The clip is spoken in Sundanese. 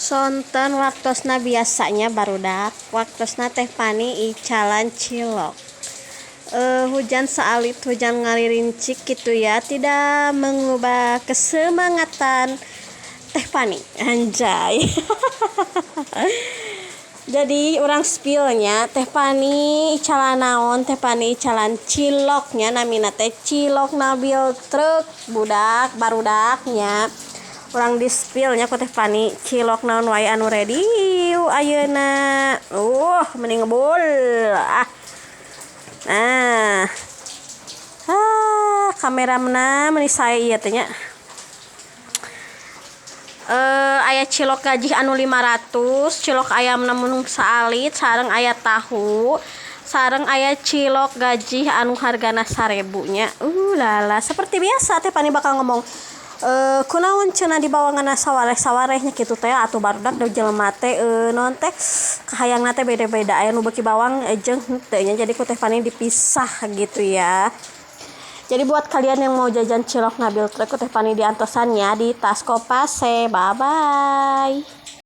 Sonten waktosna biasanya, barudak, waktosna Teh Pani icalan cilok. Hujan saalit, hujan ngaririncik gitu ya, tidak mengubah kesemangatan Teh Pani, anjay. Jadi urang spillnya, Teh Pani icalan naon? Teh Pani icalan ciloknya, namina teh cilok Nabil truk, budak, barudaknya. Urang di spillnya ku Teh Pani cilok naon wae anu ready ayeuna. Mending ngebul ah. Nah, ah, kameramana meni saya ieu teh nya. Aya cilok gajih anu 500, cilok ayam namun saalit, sareng aya tahu, sareng aya cilok gajih anu hargana 1000 nya. Lala, seperti biasa Teh Pani bakal ngomong, kunaon cenah dibawa ngana sawareh-sawarehnya kitu teh atuh, barudak. Da jelema teh naon teh, kahayangna teh beda-beda, aya nu beuki bawang jeung henteu nya, jadi ku Teh Pani dipisah gitu ya. Jadi buat kalian yang mau jajan cilok Nabil Truk, ku Teh Pani diantosannya di Tasko Pase. Bye bye.